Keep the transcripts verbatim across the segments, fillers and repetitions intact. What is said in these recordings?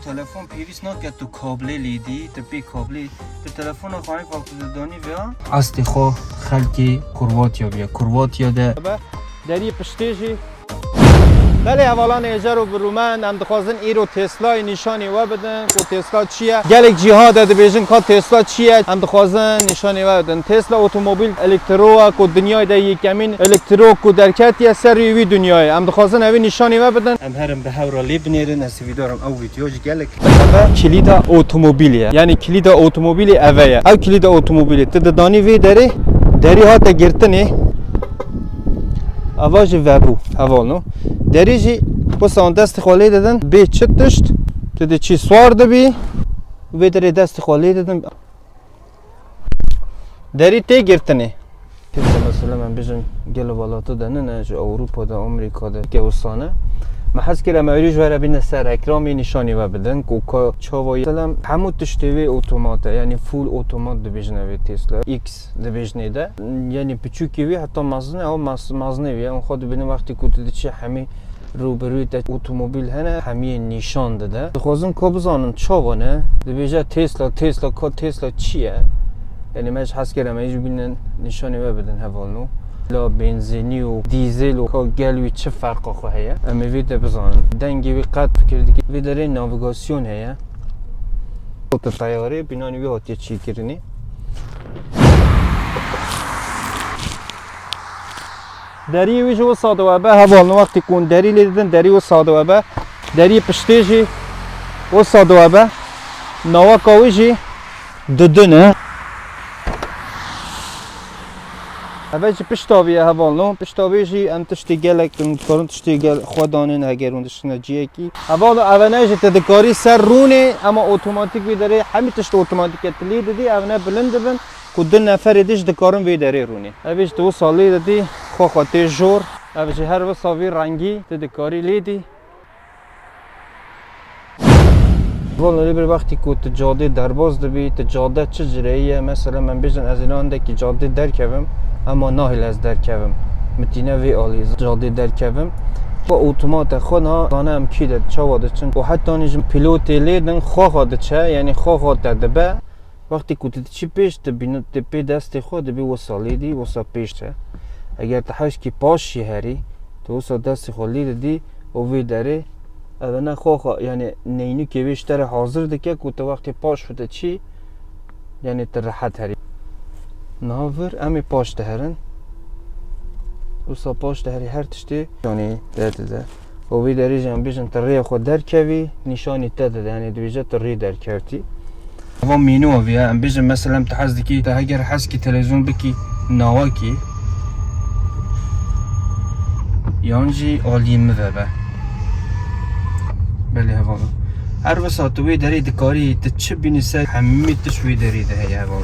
Telefon pêwîst nake tu kablê lê dî, tu pê kablê, tu telefona xwe hêfa ku tu danî vêya. Astê xwe xelkê Kurwatiya bîye. Kurwatiya de. Derî piştê jî. Belê hevalanê hêjar û birûmen, em dixwazin îro Teslayê nîşanî we bidin ku Tesla çi ye? Gelek cîha de dibêjin ka Tesla çi ye? Em dixwazin nîşanî we bidin. Tesla otomobîl elektro ye ku dinyayê de yekemîn elektro ku derketiye serî wî dinyayê. Em dixwazin evî nîşanî we bidin. Em herin bi hev re lê binêrin, ez hêvîdar im ew vîdeo jî gelek. Eve kilîda otomobîlê ye. Yanî kilîda otomobîlê eve ye. Ew kilîda otomobîlê tu didanî vê derê, derî hate girtinê. Eva jî vebû, hevalno. Derî jî wisa destê xwe lê didin, bê çi tişt, tu diçî swar dibî, vê derê destê xwe lê didin. Derî tê girtinê. Kese mesela em bijin gelo welatê de nine, ji Ewropa de, Amerîka de, ke wisa ne. Me hez kir em êrî ji we re bîne ser ekranê nîşanî we bidin, ku ka çawa ye. Mesela hemû tiştê wê otomat e, yanî full otomat dibêjine vê Tesla. X dibêjinê de. Yanî piçûkê wî heta mezin e, ew mez-, mezinê wî ye. Hûn xwe dibînin wextê ku tu diçî hemî rûbirûyê te otomobîl hene, hemiyê nîşan dide. Dixwazin ka bizanin çawa ne. Dibêje Tesla, Tesla, ka Tesla çi ye? Yanî me ji hez kir em ê jî bînin nîşanê we bidin hevalno. La benzînî û dîzel û ka gel wî çi ferqa xwe heye? Em ê vê de bizanin. Dengê wî qet fikir dikî. Vê derê navigasyon heye. Teyarê bînanî wî hatiye çêkirinê. Deriyê wî jî wisa diwebe, hevalno wextê ku hûn derî lê didin, derî wisa diwebe. Deriyê piştê jî wisa diwebe. Naweka wî jî didin e. Eve jî pişta vî ye hevalno. Pişta vê jî em tiştê gelek din, dikarin tiştê gel xwe danên heger hûn diştine ciyekî. Hevalno eve ne jî te dikarî ser rûnê, ema otomatîk vê derê hemî tişt otomatîk e, tu lê didî, ev ne bilind dibin. Ku du neferê dî jî dikarin vê derê rûnê. Ev jî tu wisa lê didî, xwe xwe tê jor. Ev jî her wisa vî rengî tu dikarî lê dî. Van lê bir wextî ku tu cadê derbas dibî, tu cade çi cireyî ye? Mesela em bêjin ez ê niha hindekî cadê derkevim, ema nahêle ez derkevim. Mitîne vê alî cadê derkevim. Xwe otomate xwe niha zane em kî de çawa diçin. Û heta nî jî pilotê lê din xwe xwe diçe, yanî xwe xwe te dibe. Wextê ku tu diçî pêş, tu bîn-, tu pê destê xwe dibî wisa lê dî, wisa pêş e. Eger tu hewşkî paş jî herî, tu wisa destê xwe lê didî û vê derê, ev ne xwe xwe, yanî neynûkê wê ji te re hazir dike ku tu wextê paş xwe diçî, yanî tu rehet herî. Niha vir em ê paş diherin. Wisa paş diherî her tiştê, yanî te dide. Û vî derê jî em bêjin tu rêya xwe derkevî, nîşanî te dide, yanî dibêje tu rê derkevtî. Eva mînû ev ya, em bêjin mesela tu hez dikî, tu heger hez kî televîzyon bikî nawakî, yan jî alî min vebe. Belê heval. Her wisa tu wê derê dikarî, tu çi bînî ser hemî tişt wê derê de heye heval.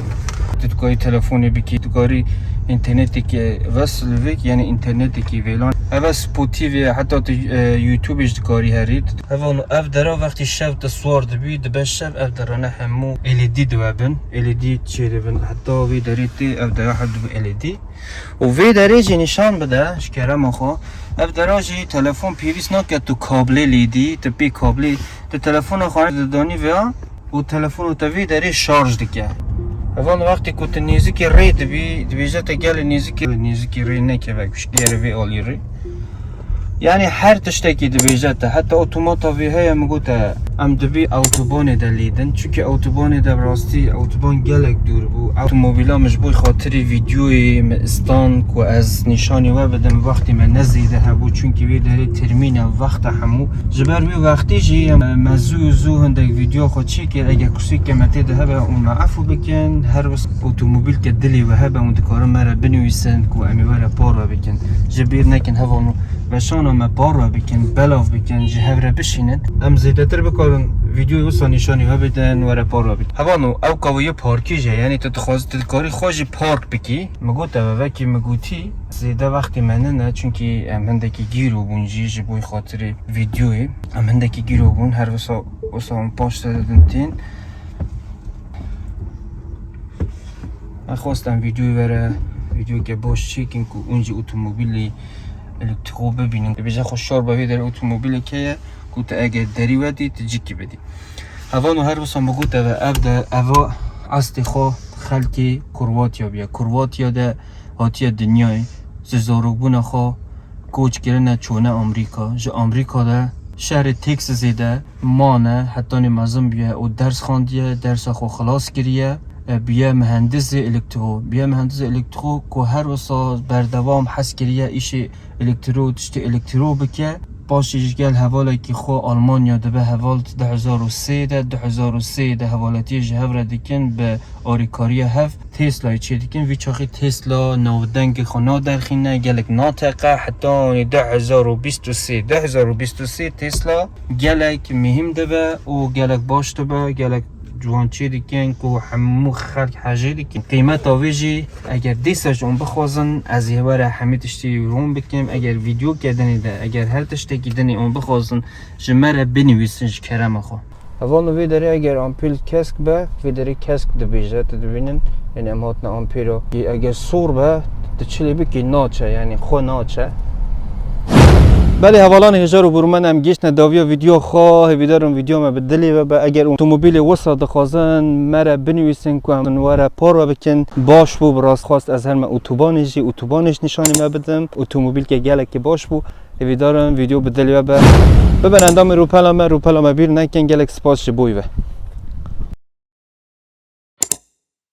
Tu dikarî telefonê bikî, tu dikarî înternetekê vesil bik, yanî înternetekî vêlan. Eve Spotify, heta tu, e, YouTube jî dikarî herî. Heval, ev dera wextî şev tu swar dibî, dibe şev ev derane hemû L E D diwe bin. L E D çê dibin. Heta vê derê tê ev dera her dibe L E D. Û vê derê jî nîşan bide, ji kerema xwe. Ev dera jî telefon pêwîst nake tu kablê lê dî, tu pê kablê, tu telefona xwe didanî vêya û telefona te vê derê şarj dike. Heval wextê ku tu nêzikî rê dibî, dibêje te gelê nêzikî, nêzikî rê nekeve, ku ji gere vê alî rê. Yanî her tiştekî dibêje te, heta otomata vê heye, min gote, em dibî autobanê de lêdin. Çunke autobanê de bi rastî autoban gelek dûr bû. Otomobîla min ji bo xatirî vîdyoyê min istan ku ez nîşanî we bidim, wextê me ne zêde hebû, çunkî vê derê termîn e, wext e hemû. Ji ber wî wextî jî me zû zû hindek vîdyo xwe çêkir. Eger kursîkê me tê de hebe, hûn me efû bikin. Her wis otomobîlke dilê we hebe, hûn dikarin me re binivîsin ku em ê we re parve bikin. Ji bîr nekin hevalno. Weşana me parve bikin, belav bikin, ji hev re bişînin. Em zêdetir bikarin vîdyoyê wisa nîşanî we bidin, we re parve bikin. Hevalno, ew kawiyê parkî jî, yanî tu dixwazî, tu dikarî xwe jî park bikî. Min got, ev vekî min gotî, zêde wextê me nine, çunkî em hindekî gîro bûn jî ji bo xatirê vîdyoyê. Em hindekî gîro bûn, her wisa, wisa em paş de didin tên. Em xwestin vîdyoyê we re, vîdyoyeke baş çêkin ku hûn jî otomobîlê, Elektrîko bibînin. Dibêje xwe şor be vê derê otomobîlek heye ku tu eger derî we dî, tu cikî bidî. Hevalno, her wisa min got, ev, ev de, eva eslê xwe xelkê Kurwatiya bûye. Kurwatiya de hatiye dinyayê, ji zarokbûna xwe koç kirine, çûne Amerîka. Ji Amerîka de şehrê Texasê de mane, hetanî mezin bûye û ders xandiye, dersa xwe xilas kiriye. E, bûye mihendisê elektrîko. Bûye mihendisê elektrîko ku her wisa berdewam hez kiriye îşê elektrîko, tiştê elektrîko bike. Paşê ji gel hevalekî xwe Almanya dibe heval, du hezar û sê de, du hezar û sê de hevaletiyê ji hev re dikin, bi arîkariya hev Teslayê çêdikin. Vî çaxî Tesla navdengê xwe naderxîne, gelek nateqe, heta du hezar û bîst û sê, du hezar û bîst û sê Tesla gelek muhîm dibe û gelek baş dibe, gelek ciwan çêdikin ku hemû xelk hejê dikin. Qîmeta wê jî, eger dîsa ji wan bixwazin, ez ê were hemî tiştî wan bikim. Eger vîdyoke dinê de, eger her tiştekî dinê wan bixwazin, ji me re binivîsin ji kerema xwe. Hevalno, vê derê eger ampul kesk be, vê derê kesk dibêje, tu dibînin. Yanî em hatine ampêra. Eger sor be, tu çi lê bikî, naçe, yanî xwe naçe. Belê hevalan hêjar û borûmen, em gihiştine dawiya vîdyoya xwe. Hêvîdar im vîdyoya me bi dilê we be. Eger otomobîlê wisa dixwazin, me re binivîsin ku em were parve bikin. Baş bû, bi rastxwast ez her me otobanê jî, otobanê jî nîşanî me bidim. Otomobîlke gelekî baş bû. Hêvîdar im vîdyo bi dilê we be. Bibin endamê rûpela me, rûpela me bîr nekin, gelek spas ji bo we.